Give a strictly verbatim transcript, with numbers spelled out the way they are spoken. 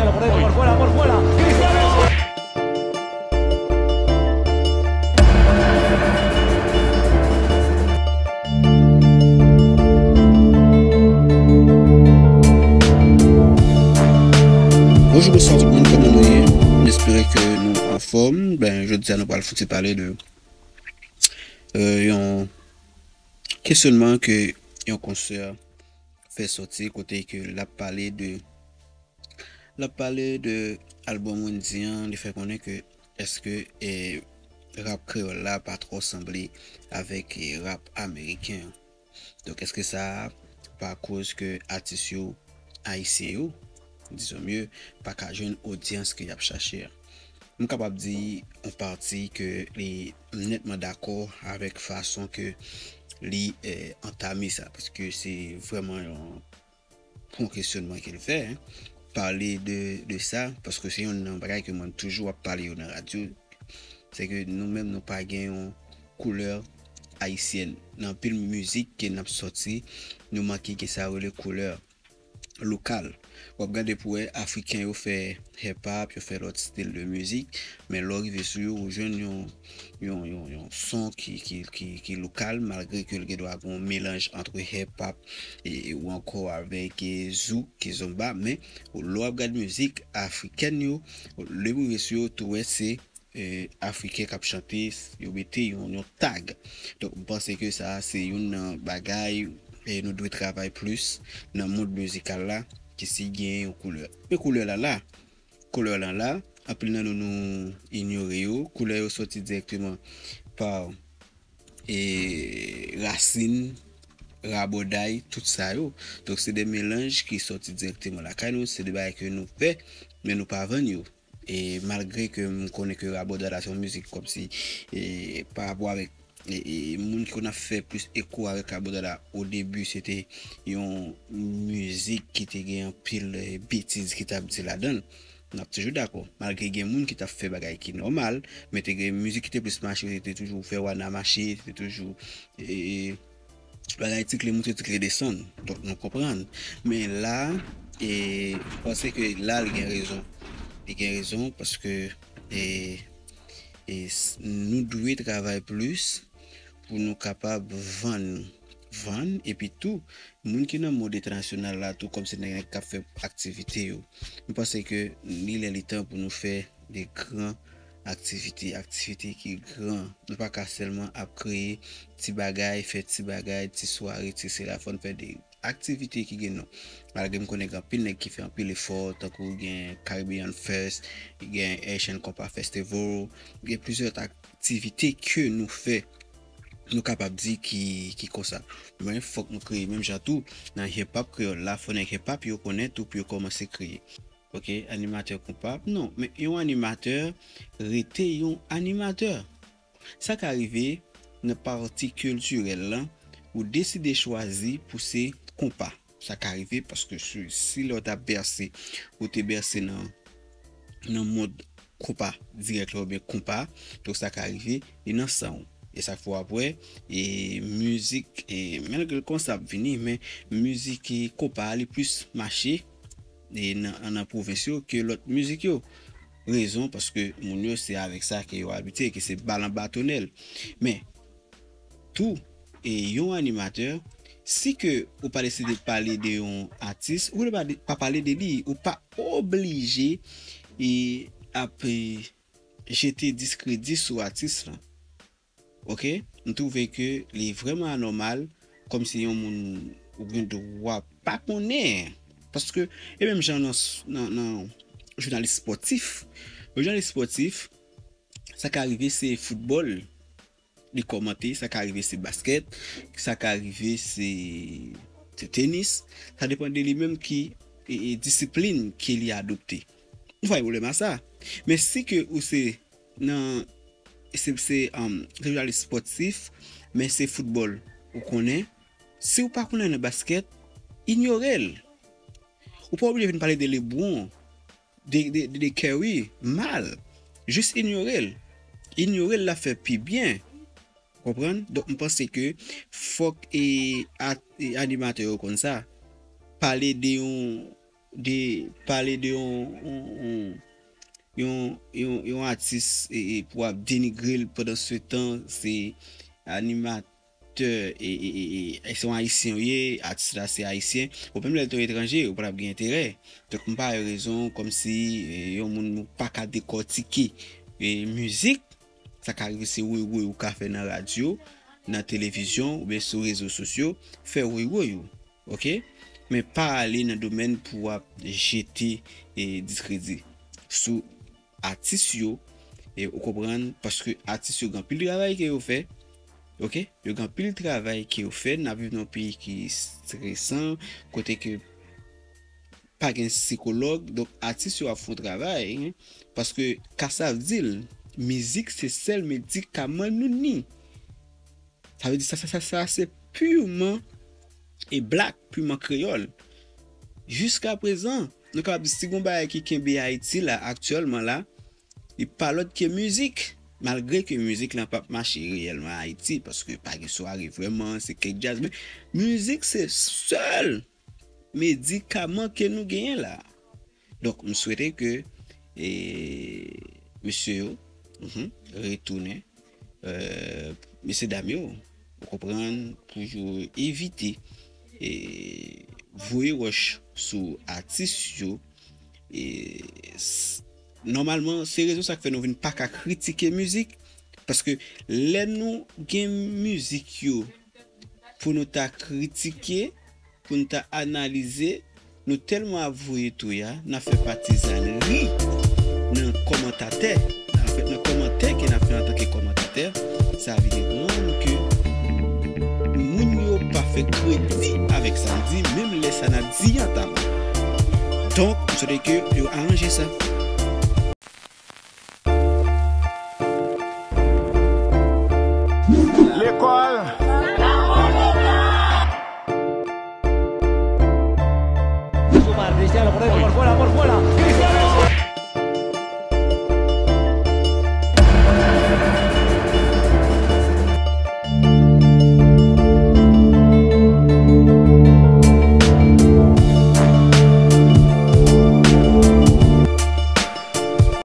Por fuera, por fuera. Cristiano. Bonjou, bonswa tout moun, kòman nou ye? M espere ke nou anfòm. Ben, jodi a nou pral fouti pale de euh, yon kesyonman ke yon konsè fè sòti kote ke l ap pale de l ap pale de albòm Wendyy an, li fè konnen ke èske eh, rap kreyòl la pa twò sanble avèk eh, rap ameriken an. Donk èske sa pa koz ke atis yo ayisyen yo, dizon mye, pa ka jwenn odyans ke y ap chache a? M kapab di yon pati ke li nètman dakò avèk fason ke li eh, antame sa, paske se vrèman yon pon kesyonman ke l fè, hein. Pale de, de sa, paske se youn nan bagay ke mwen toujou ap pale yo nan radyo, se ke nou menm nou pa gen yon koulè ayisyèn. Nan anpil mizik ke n ap sòti, nou manke gen sa yo rele koulè lokal. W ap gade pou wè Afriken yo fè hip hop, yo fè lòt stil de mizik, men lè w rive sou yo, ou jwenn yon, yon, yon, yon son ki, ki, ki, ki lokal, malgre ke l gen dwa gen yon melanj ant hip hop e, e, ou ankò avèk e, zouk, kizomba, men lè w ap gade mizik afrikèn yo, lè w rive sou yo, tou wè se eh, Afriken k ap chante, yo mete yon, yon tag. Donk, m panse ke sa a se youn nan bagay eh, nou dwe travay plis nan mond mizikal la, ki si gen yon koulè. Men koulè la la, koulè la la, anpil nan nou nou inyore yo, koulè yo sòti dirèkteman pa eh, rasin, rabòday, tout sa yo. Donk, se de melanj ki sòti dirèkteman lakay nou, se de bagay ke nou fè, men nou pa vann yo. E malgre ke m konnen ke rabòday la se yon mizik kòmsi e, pa rapò avèk e, e, moun ki konn ap fè plis eko avèk rabòday la, o debi se te yon mizik ki te gen anpil e, betiz ki t ap di ladan l. N ap toujou dakò. Malgre gen moun ki t ap fè bagay ki nòmal, men te gen mizik ki te plis mache, se te toujou fè wana mache, se te toujou e, bagay ti kle monte, ti kle desann. Donk, nou konprann. Men la, e, m panse ke la, li gen rezon. Li gen rezon paske e, e, s- nou dwe travay plis pou nou kapab vann, vann, epi tou, moun ki nan mond entènasyonal la, tou kòmsi nèg k ap fè aktivite yo. M panse ke li lè li tan pou nou fè de gran aktivite, aktivite ki gran. Nou pa ka sèlman ap kreye ti bagay, fè ti bagay, ti sware, ti sela. Fò n fè de aktivite ki gen non. Malgre m konnen gen anpil nèg ki fè anpil efò, tankou gen Caribbean Fest, gen Haitian Compas Festival, gen plizyè aktivite ke nou fè, nou kapab di ki, ki konsa. Men fòk nou kreye menm jan tou, nan hip hop kreyòl la, fò nèg hip hop yo konnen tou pou yo kòmanse kreye. Ok, animatè konpa. Non, men yon animatè rete yon animatè. Sa ka rive nan pati kiltirèl lan, ou deside chwazi pou se konpa. Sa ka rive paske si, si lè w t ap bèse, ou te bèse nan, nan mond konpa dirèk la oubyen konpa, donk sa ka rive, li nan san w. E sa k fè w ap wè, e mizik, e malgre l konsa ap vini, men mizik e konpa a li plis mache e nan, nan pwovens yo ke lòt mizik yo. Rezon, paske moun yo se avèk sa ke yo abitye, ke se bal anba tonèl. Men, tou, e yon animatè, si ke ou pa deside pale de yon atis, ou pa, pa pale de li, ou pa oblije e ap e, jete diskredi sou atis lan. Ok? M twouve ke li vrèman anòmal, kòmsi yon moun ou gen dwa pa konnen. Paske, e menm jan nan, nan, nan jounalis spòtif, yon jounalis spòtif, sa ka rive se foutbòl li kòmante, sa ka rive se baskèt, sa ka rive se, se tenis. Sa depann de li menm ki e, e, disiplin ke li adopte. Nou pa gen pwoblèm a sa. Men si ke ou se nan se, se, um, se jounalis spòtif, men se foutbòl ou konnen, si w pa konnen nan baskèt, inyore l. Ou pa oblije vin pale de Lebron, de, de, de, de Curry, mal. Jis inyore l. Inyore l, l ap fè pi byen. Konprann? Donk, m panse ke fòk e, at, e animatè yo konn sa. Pale de yon de pale de yon, yon, yon, yon, yon, yon atis e, e pou ap denigre l pandan se tan se animatè e, e, e, e, e se yon ayisyen ou ye, atis la se ayisyen. Bon, menm lè l te yon etranje, ou pa t ap gen enterè. Donk, m pa wè rezon kòmsi e, yon moun nou pa ka dekòtike e, mizik, sa ka rive se woy woy ou ka fè nan radyo, nan televizyon oubyen sou rezo sosyo, fè woy woy ou. Oke? Men pa ale nan domèn pou w ap jete e, diskredi sou atis yo, e, ou konprann, paske atis yo gen anpil travay ke yo fè. Oke? Yo gen anpil travay ke yo fè. N ap viv nan yon peyi ki stresan, kote ke pa gen sikològ, donk atis yo ap fè yon travay, paske Kassav di l, mizik se sèl medikaman nou ni. Sa vle di sa, sa, sa, sa se piman e blak, piman kreyòl. Jiska prezan, nou kapab di si gon bagay ki kenbe Ayiti la, aktyèlman la, li pa lòt ke mizik. Malgre ke mizik lan p ap mache reyèlman Ayiti, paske pa gen sware vrèman, se kèk djaz, men mizik se sèl medikaman ke nou genyen la. Donk, m swete ke e, mesye yo mhm, retounen, e, mesye dam yo, ou konprann, pou yo evite e, voye wòch sou atis yo. E, s- nòmalman, se rezon sa k fè nou vin pa ka kritike mizik. Paske lè nou gen mizik yo pou nou ta kritike, pou n ta analize, nou tèlman ap voye touya, n ap fè patizanri nan kòmantatè. Anfèt, nan kòmantè ke n ap fè antanke kòmantatè, sa vin rann ke moun yo pa fè kredi avèk sa n di, menm lè sa n ap di an ta mal. Donk, m swete ke yo aranje sa. Lekòl.